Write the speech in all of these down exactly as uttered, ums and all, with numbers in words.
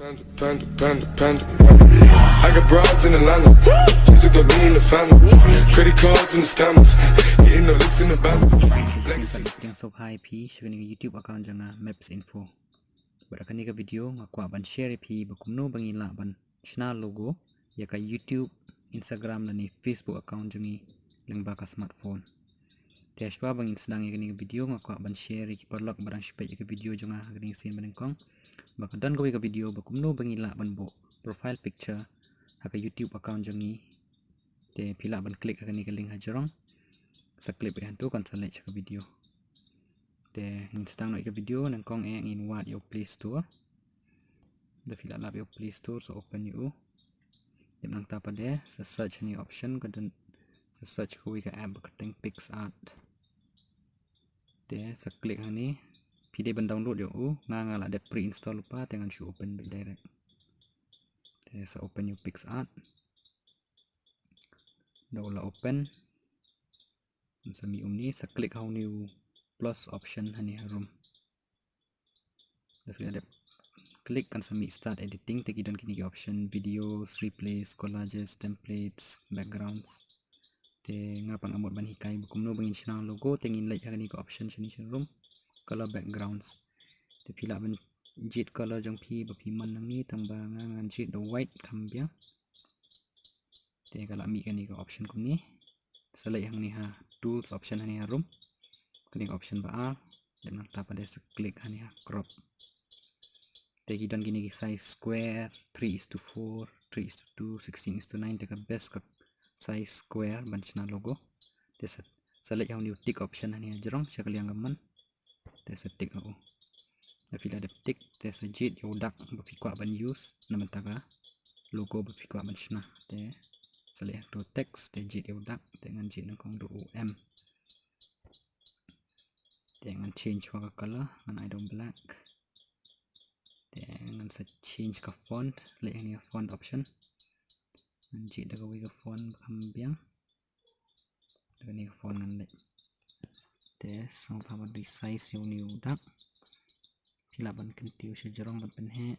Panda, panda, panda, panda. I got broads in Atlanta. Just to throw me in the family. Credit cards and the scammers. Hitting the licks in the band. Sngewbha ïa phi sha kane ka YouTube account jong nga, Maps Info. Bad ha kane ka video nga kwah ban share ïa phi ba kumno ba ngi lah ban shna logo ïa ka YouTube, Instagram lane Facebook account jong ngi lyngba ka smartphone. Te shuwa ba ngin sdang ïa kane ka video, nga kwah ban share ïa ki paralok ba dang shu peit ïa ka video jong nga ha kane ka sien ba nyngkong, ba ka don kawei ka video ba kumno ba ngi lah ban buh profile picture ha ka YouTube account jong ngi. Te phi lah ban click ha kane ka link ha jrong. Sa click beit hangto, kan sa leit sha ka video. Te ngin sdang noh ïa ka video, nyngkong eh ngin wad ïa u Play Store. Da phi la lap ïa u Play Store, sa open ïa u. Dep nangta pat de sa search ha kane ka option ka don, sa search kawei ka app ba kyrteng PicsArt. Te sa click hangne. Phi dei ban download ïa u, nga nga la dep pre-install lypa, te ngan shu open beit direct. Te sa open ïa u PicsArt. Da u la open, sa mih kumne, sa click ha une u plus option hangne harum. Da phi la dep click kan sa mih start editing, te ki don kine ki option: videos, replays, collages, templates, backgrounds. Te nga pat nga mut ban hikai ba kumno ba ngin shna logo, te ngin leit ha kane ka option shane sharum, color backgrounds. Te phi lah ban jied color jong phi ba phi mon nangne, tang ba nga ngan jied da u white kham biang. Te ka la mih kane ka option kumne. Sa leit hangne ha tools option hangne harum. Kane ka option ba ar. Dep nangta pat de sa click hangne ha crop. Te ki don kine ki size square, three is to four, three is to two, sixteen is to nine, te ka best ka size square ban shna logo. Te sa, sa leit hangne u tick option hangne ha jrong sha ka liang ka mon. Te sa tick ha u. Da phi la dep tick, te sa jied ïa u dak ba phi kwah ban use na bynta ka logo ba phi kwah ban shna. Te sa leit ha u text, te jied ïa u dak, te ngan jied nyngkong da u M. Te ngan change wa ka color, ngan ai da u black. Te ngan sa change ka font, leit hangne ha font option. Ngan jied da kawei ka font ba kham biang. Da kane ka font ngan leit. Te sngewbha ban resize ïa une u dak. Phi lah ban kyntiew sha jrong ban pynheh,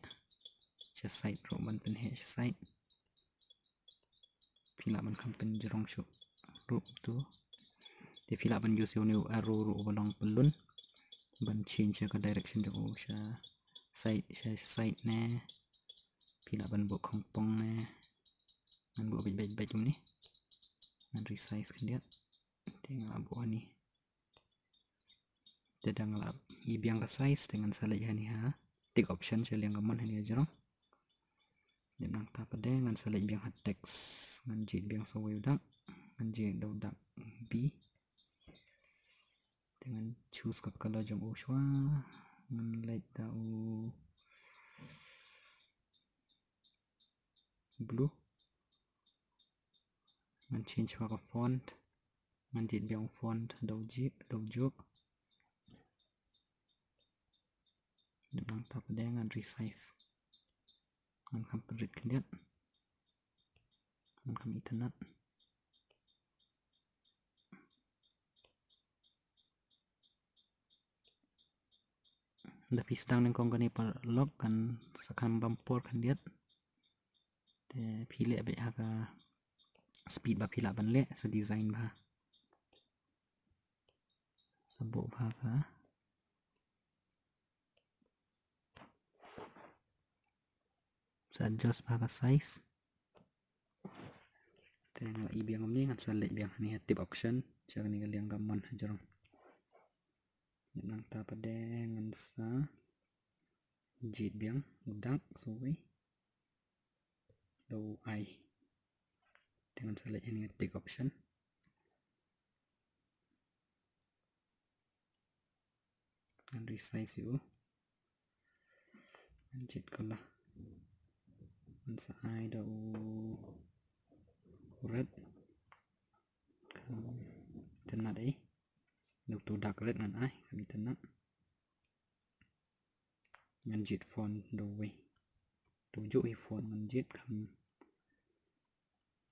sha side ruh ban pynheh sha side. Phi lah ban kham pynjrong shuh ruh tu. Te phi lah ban use ïa une u arrow ruh uba long pyllun ban change ïa ka direction jong u sha side, sha side ne. Phi lah ban buh khongpong ne. Ngan buh beit beit beit kumne. Ngan resize khyndiat. Te nga buh hangne. Te da nga la i biang ka size, te ngan sa leit hangne ha tick option sha liang ka mon hangne ha jrong. Dep nangta pat de ngan sa leit biang ha text, ngan jied biang sa uwei u dak, ngan jied da u dak B. Te ngan choose ka color jong u shuwa, ngan leit da u blue. Ngan change wa ka font. Ngan jied biang u font da u jied, da u juh. Dep nangta pat de ngan resize. Ngan kham pynrit khyndiat. Ngan kham itynnad. Da phi sdang nyngkong kane paralok kan sa kham bam por khyndiat. Te phi leh beit ha ka speed ba phi lah ban leh, sa design bha. Sa buh bha ka. Sa adjust bha ka size. Te nga la i biang kumne, ngan sa leit biang hangne ha tick option sha kane ka liang ka mon ha jrong. Nangta pat de ngan sa jied biang u dak sa uwei da u I. Te ngan sa leit hangne ha tick option. Ngan resize ïa u. Ngan jied color. Ngan sa ai da u red. Kham itynnad eh. Da utu dark red ngan ai, kham itynnad. Ngan jied font da uwei. Da u juh hi font ngan jied, kham,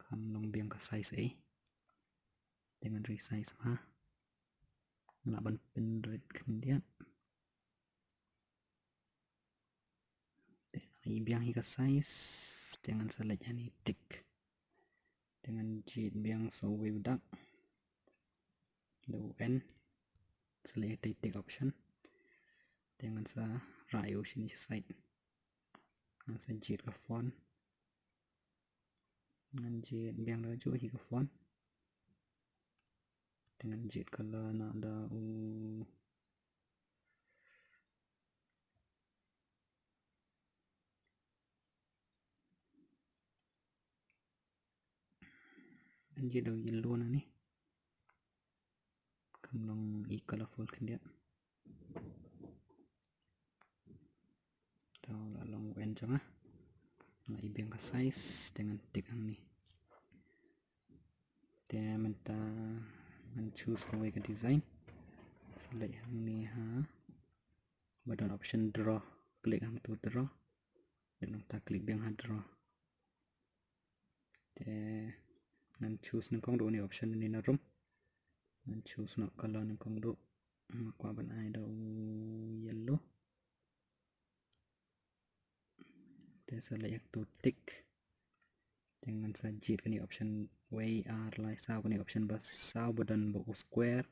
kham long biang ka size eh. Te ngan resize bha. Nga lah ban pynrit khyndiat. Te nga Ai biang hi ka size, te ngan sa leit hani tick. Te ngan jied biang sa uwei u dak. Da u N. Sa leit ha tick option. Te ngan sa rah ïa u shini sha side. Ngan sa jied ka font. Ngan jied biang da ju hi ka font. Te ngan jied color na da u Ngan jied da u yellow na ni. Kam long i colorful khyndiat. Te la long u N jong nga. La i biang ka size te ngan tick hangne. Te mynta ngan choose kawei ka design. Sa leit hangne ha ba don option draw. Click hangtu draw. Te nangta click biang ha draw. Te ngan choose nyngkong da une u option une na rum. Ngan choose noh color nyngkong da u. Nga kwah ban ai da u yellow. Te sa leit hangtu tick. Te ngan sa jied kane option wei ar lai saw, kane option ba saw ba don ba u square,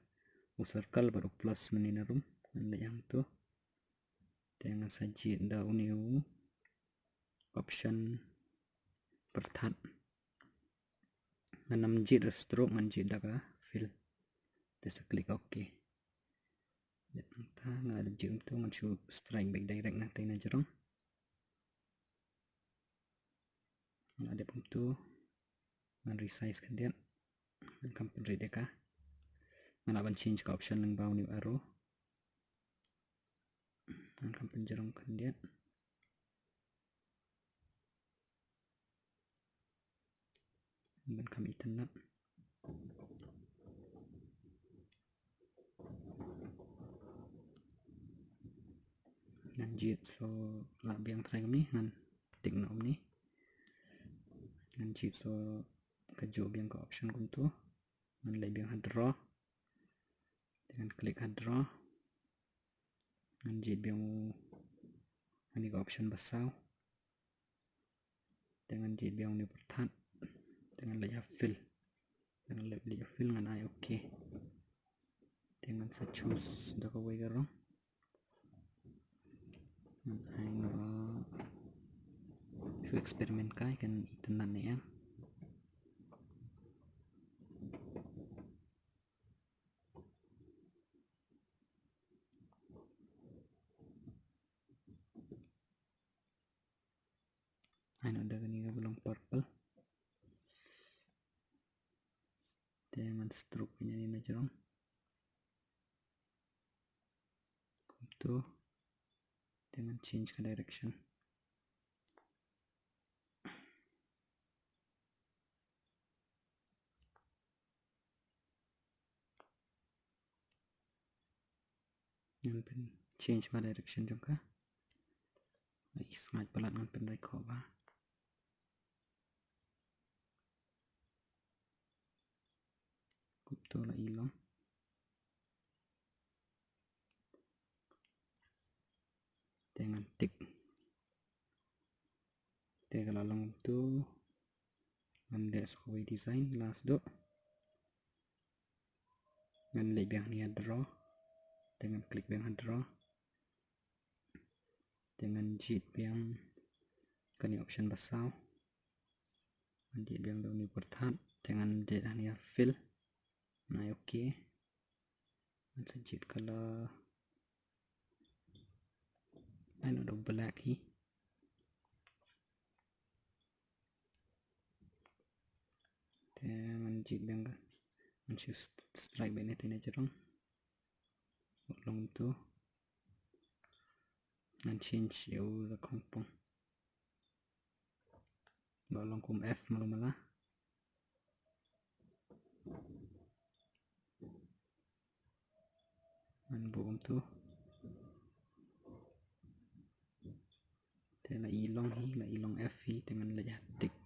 u circle bad u plus nangne na rum. Ngan leit hangtu. Te ngan sa jied da une u option pyrthat. Ngan ym jied da stroke, ngan jied da ka fill. Te sa click OK. Dep nangta nga la dep jied kumtu, ngan shu strike beit direct na tei na jrong. Nga la dep kumtu, ngan resize khyndiat. Ngan kam pynrit ïa ka. Nga lah ban change ka option lyngba une u arrow. Ngan kam pynjrong khyndiat. Ban kam itynnat. Ngan jied sa lah biang trai kumne, ngan tick noh kumne. Ngan jied sa kajuh biang ka option kumtu. Ngan leit biang ha draw. Te ngan click ha draw. Ngan jied biang u, hangne ka option ba saw. Te ngan jied biang une u pyrthat. Te ngan leit ha fill. Te ngan leit, leit ha fill, ngan ai OK. Te ngan sa choose da kawei ka rong. Ngan ai noh, shu experiment kai kan itynnat ne em. Ai noh da kane kaba long purple. Te ngan stroke ïa kane na jrong. Kumtu. Te ngan change ka direction. Ngan pyn change ma direction jong ka. Ai sngap palat, ngan pynroi kho ba. Kumtu la i long. Te ngan tick. Te ka la long kumtu. Ngan leh sa kawei design last duh. Ngan leit biang hangne ha draw. Te ngan click biang ha draw. Te ngan jied biang kane option ba saw. Ngan jied biang da une u pyrthat. Te ngan jied hangne ha fill. Ngan ai OK. Ngan sa jied color. Ai noh da u black hi. Te ngan jied biang ka. Ngan shu st-, strike beit ne te na jrong. Long kumtu. Ngan change ïa u da khongpong. Ba long kum F malu mala. Ngan buh kumtu. Te la i long hi, la i long F hi, te ngan leit ha tick.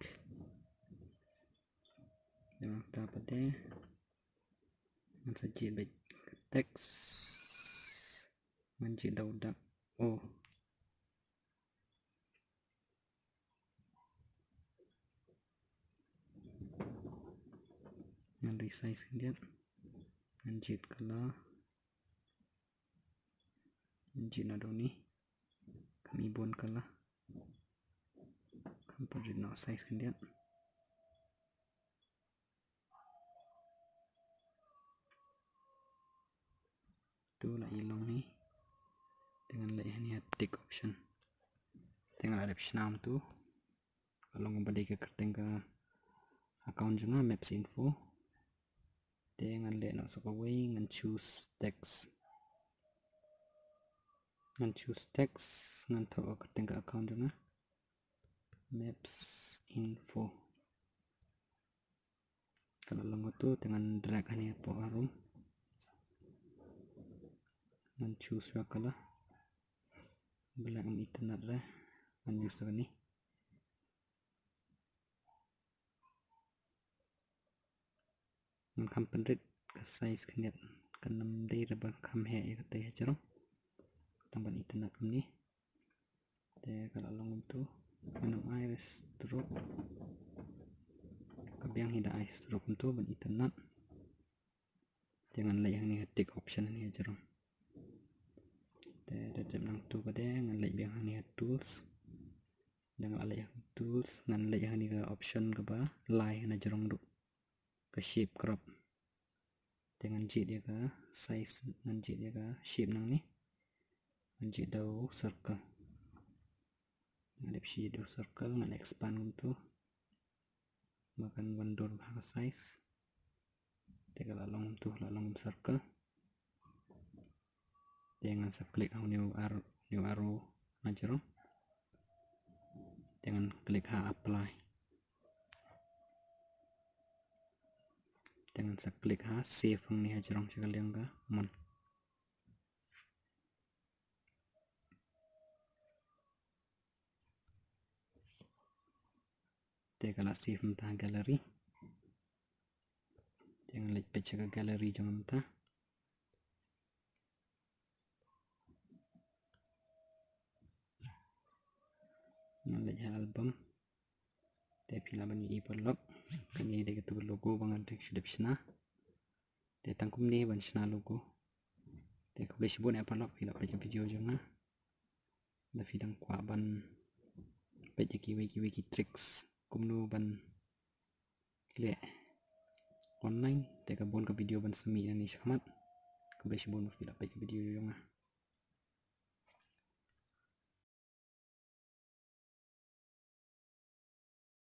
Te nangta pat de ngan sa jied beit ka text. Ngan jied da u dak O. Ngan resize khyndiat. Ngan jied color. Ngan jied naduh ni. Kham i bun color. Kham pynrit noh size khyndiat. Tu la i long ni. Te ngan leh hani ha tick option. Te ngan la dep shna kumtu. Ka long kumba dei ka kyrteng ka account jong nga, Maps Info. Te ngan leh noh sa kawei, ngan choose text. Ngan choose text, ngan thoh ka kyrteng ka account jong nga, Maps Info. Ka la long kumtu, te ngan drag hani hapoh harum. Ngan choose ïa ka color. Black, ngam itynnad re. Ngan use da kane. Ngan kham pynrit ka size khyndiat. Kan ym dei re ba kham heh ïa katei hajrong. Tang ban itynnad kumne. Te ka la long kumtu. Ngan ym ai re stroke. Ka biang hi da ai stroke kumtu ban itynnad. Te ngan leit hangne ha tick option hangne hajrong. Te da dep nangtu pat de ngan leit biang hangne ha tools. Da ngan leit ha tools, ngan leit hangne ka option kaba lai hana jrong duh, ka shape crop. Te ngan jied ïa ka size, ngan jied ïa ka shape nangne. Ngan jied da u circle. Ngan leit jied da u circle, ngan expand kumtu. Ba kan wan dur bha ka size. Te ka la long kumtu, la long kum circle. Te ngan sa click ha u new arrow, new arrow na jrong. Te ngan click ha apply. Te ngan sa click ha save hangne hajrong sha ka liang ka mon. Te ka la save mynta ha gallery. Te ngan leit peit sha ka gallery jong mynta. Ngan leit ha album. Te phi lah ban ïohi paralok. Kane dei katu ka logo ba nga dang shu dep shna. Te tang kumne ban shna logo. Te khublei shibun ïa paralok phi la peit ka video jong nga. Lada phi dang kwah ban peit ïa kiwei kiwei ki tricks kumno ban leh online, te ka bun ka video ban sa mih nangne shakhmat. Khublei shibun ba phi la peit ka video jong nga.